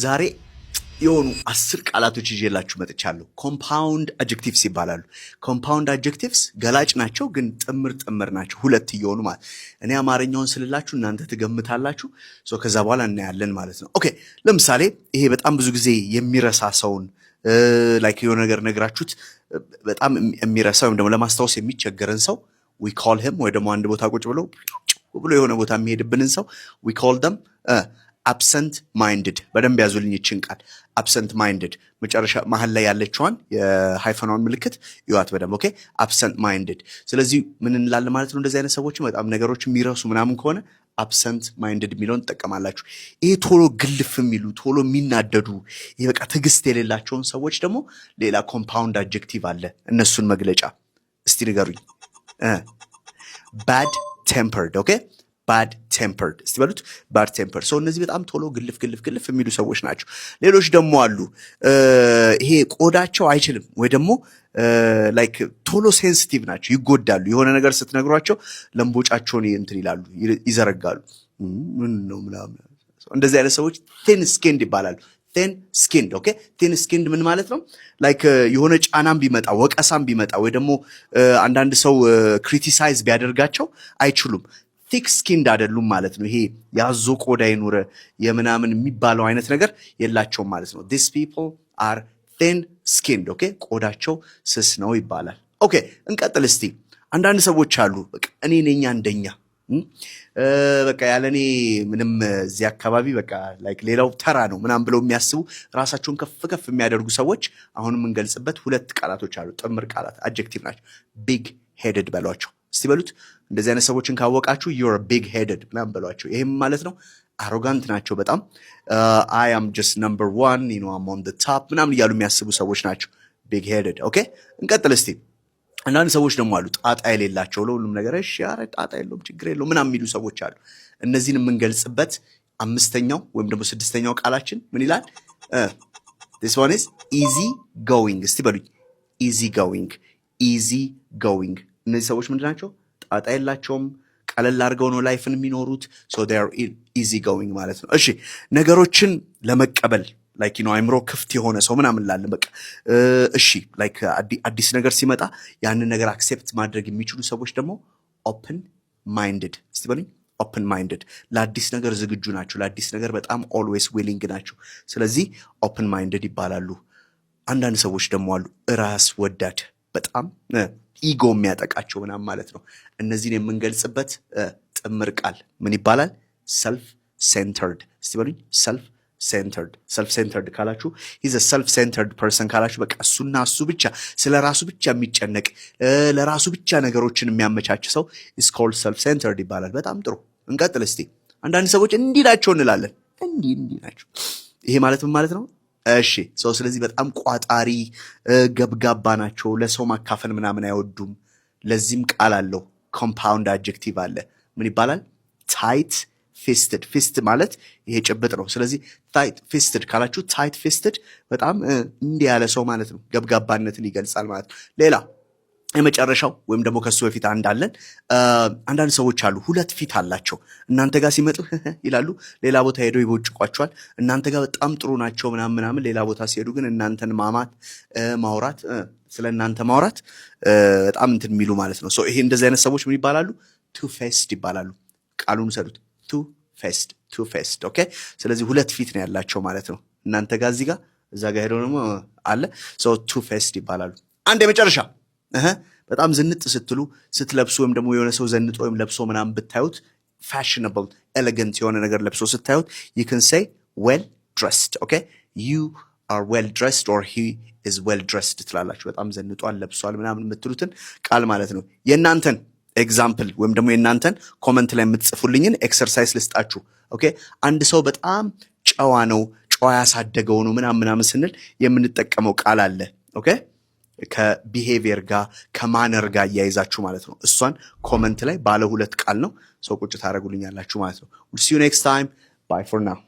ዛሬ የሆኑ 10 ቃላቶች ይዤላችሁ መጥቻለሁ። Compound adjectives ይባላሉ። Compound adjectives ገላጭ ናቸው፣ ግን ጥምር ጥምር ናቸው፣ ሁለት እየሆኑ ማለት። እኔ አማርኛውን ስልላችሁ እናንተ ትገምታላችሁ። So ከዛ በኋላ እናያለን ማለት ነው። Okay፣ ለምሳሌ ይሄ በጣም ብዙ ጊዜ የሚረሳ ሰውን፣ like የሆነ ነገር ነግራችሁት በጣም የሚረሳ ወይም ደግሞ ለማስታወስ የሚቸገረን ሰው we call him፣ ወይ ደግሞ አንድ ቦታ ቁጭ ብሎ ብሎ የሆነ ቦታ የሚሄድብንን ሰው we call them absent minded። በደንብ ያዙልኝ ይችን ቃል፣ absent minded። መጨረሻ መሀል ላይ ያለችዋን የ hyphen ኗን ምልክት ይዋት በደንብ። Okay፣ absent minded። ስለዚህ ምን እንላለን ማለት ነው? እንደዚህ አይነት ሰዎችን፣ በጣም ነገሮች የሚረሱ ምናምን ከሆነ absent minded የሚለውን ትጠቀማላችሁ። ይሄ ቶሎ ግልፍ የሚሉ፣ ቶሎ የሚናደዱ፣ ይሄ በቃ ትዕግስት የሌላቸውን ሰዎች ደግሞ ሌላ compound adjective አለ። እነሱን መግለጫ እስቲ ንገሩኝ። Bad tempered። Okay፣ bad tempered እስቲ በሉት፣ bad tempered። So እነዚህ በጣም ቶሎ ግልፍ ግልፍ ግልፍ የሚሉ ሰዎች ናቸው። ሌሎች ደግሞ አሉ፣ ይሄ ቆዳቸው አይችልም ወይ ደግሞ like ቶሎ sensitive ናቸው፣ ይጎዳሉ። የሆነ ነገር ስትነግሯቸው ለምቦጫቸውን እንትን ይላሉ፣ ይዘረጋሉ። ምን ነው ምናምን። እንደዚህ አይነት ሰዎች thin skinned ይባላሉ። Thin skinned፣ okay። Thin skinned ምን ማለት ነው? Like የሆነ ጫናም ቢመጣ፣ ወቀሳም ቢመጣ፣ ወይ ደግሞ አንዳንድ ሰው criticize ቢያደርጋቸው አይችሉም። Thick skinned አይደሉም ማለት ነው። ይሄ የአዞ ቆዳ ይኑረ የምናምን የሚባለው አይነት ነገር የላቸውም ማለት ነው። These people are thin skinned፣ okay። ቆዳቸው ስስ ነው ይባላል። Okay፣ እንቀጥል እስቲ። አንዳንድ ሰዎች አሉ፣ በቃ እኔ ነኝ አንደኛ፣ በቃ ያለ እኔ ምንም እዚህ አካባቢ በቃ like ሌላው ተራ ነው ምናምን ብለው የሚያስቡ፣ ራሳቸውን ከፍ ከፍ የሚያደርጉ ሰዎች አሁን የምንገልጽበት ሁለት ቃላቶች አሉ። ጥምር ቃላት adjective ናቸው። Big headed በሏቸው እስቲ፣ በሉት። እንደዚህ አይነት ሰዎችን ካወቃችሁ "You're big headed" ምናምን በሏቸው። ይህም ማለት ነው arrogant ናቸው በጣም። "I am just number one, I'm on top" ምናምን እያሉ የሚያስቡ ሰዎች ናቸው። Big headed። Okay፣ እንቀጥል እስቲ። አንዳንድ ሰዎች ደግሞ አሉ ጣጣ የሌላቸው፣ ለሁሉም ነገር እሺ፣ ኧረ ጣጣ የለውም፣ ችግር የለውም ምናምን የሚሉ ሰዎች አሉ። እነዚህን የምንገልጽበት አምስተኛው ወይም ደግሞ ስድስተኛው ቃላችን ምን ይላል? This one is easy going። እስቲ በሉኝ፣ easy going፣ easy going። እነዚህ ሰዎች ምንድን ናቸው? ጣጣ የላቸውም። ቀለል አድርገው ነው life ን የሚኖሩት። So they are easy going ማለት ነው። እሺ፣ ነገሮችን ለመቀበል like አይምሮ ክፍት የሆነ ሰው ምናምን ላለን በቃ እሺ፣ like አዲስ ነገር ሲመጣ ያንን ነገር accept ማድረግ የሚችሉ ሰዎች ደግሞ open minded። እስቲ በሉኝ፣ open minded። ለአዲስ ነገር ዝግጁ ናቸው። ለአዲስ ነገር በጣም always willing ናቸው። ስለዚህ open minded ይባላሉ። አንዳንድ ሰዎች ደግሞ አሉ ራስ ወዳድ፣ በጣም ego የሚያጠቃቸው ምናምን ማለት ነው። እነዚህን የምንገልጽበት ጥምር ቃል ምን ይባላል? Self centered። እስቲ በሉኝ፣ self centered። Self centered ካላችሁ፣ "He's self centered person" ካላችሁ በቃ እሱና እሱ ብቻ፣ ስለ ራሱ ብቻ የሚጨነቅ፣ ለራሱ ብቻ ነገሮችን የሚያመቻች ሰው is called self centered ይባላል። በጣም ጥሩ፣ እንቀጥል እስቲ። አንዳንድ ሰዎች እንዲህ ናቸው እንላለን። እንዲህ እንዲህ ናቸው። ይሄ ማለት ምን ማለት ነው? እሺ፣ so ስለዚህ በጣም ቋጣሪ፣ ገብጋባ ናቸው። ለሰው ማካፈል ምናምን አይወዱም። ለዚህም ቃል አለው፣ compound adjective አለ። ምን ይባላል? Tight fisted። Fist ማለት ይሄ ጭብጥ ነው። ስለዚህ tight fisted ካላችሁ፣ tight fisted በጣም እንዲህ ያለ ሰው ማለት ነው። ገብጋባነትን ይገልጻል ማለት ነው። ሌላ የመጨረሻው ወይም ደግሞ ከሱ በፊት አንድ አለን። አንዳንድ ሰዎች አሉ፣ ሁለት ፊት አላቸው። እናንተ ጋር ሲመጡ ይላሉ፣ ሌላ ቦታ ሄደው ይቦጭቋቸዋል። እናንተ ጋር በጣም ጥሩ ናቸው ምናምን ምናምን፣ ሌላ ቦታ ሲሄዱ ግን እናንተን ማማት፣ ማውራት፣ ስለ እናንተ ማውራት በጣም እንትን የሚሉ ማለት ነው። ይሄ እንደዚህ አይነት ሰዎች ምን ይባላሉ? Two faced ይባላሉ። ቃሉን ውሰዱት። Two faced፣ two faced። Okay። ስለዚህ ሁለት ፊት ነው ያላቸው ማለት ነው። እናንተ ጋር እዚህ ጋር፣ እዛ ጋር ሄደው ደግሞ አለ። Two faced ይባላሉ። አንድ የመጨረሻ፣ በጣም ዝንጥ ስትሉ፣ ስትለብሱ፣ ወይም ደግሞ የሆነ ሰው ዘንጦ ወይም ለብሶ ምናምን ብታዩት፣ fashionable elegant የሆነ ነገር ለብሶ ስታዩት you can say "well dressed"። Okay፣ "You are well dressed" or "He is well dressed" ትላላችሁ። በጣም ዘንጧል፣ ለብሷል ምናምን የምትሉትን ቃል ማለት ነው። የእናንተን example ወይም ደግሞ የእናንተን comment ላይ የምትጽፉልኝን exercise ልስጣችሁ። Okay፣ አንድ ሰው በጣም ጨዋ ነው፣ ጨዋ ያሳደገው ነው ምናምን ምናምን ስንል የምንጠቀመው ቃል አለ። Okay፣ ከ behavior ጋር፣ ከ manner ጋር እያይዛችሁ ማለት ነው። እሷን comment ላይ ባለ ሁለት ቃል ነው፣ so ቁጭ ታደርጉልኛላችሁ ማለት ነው። See you next time፣ bye for now።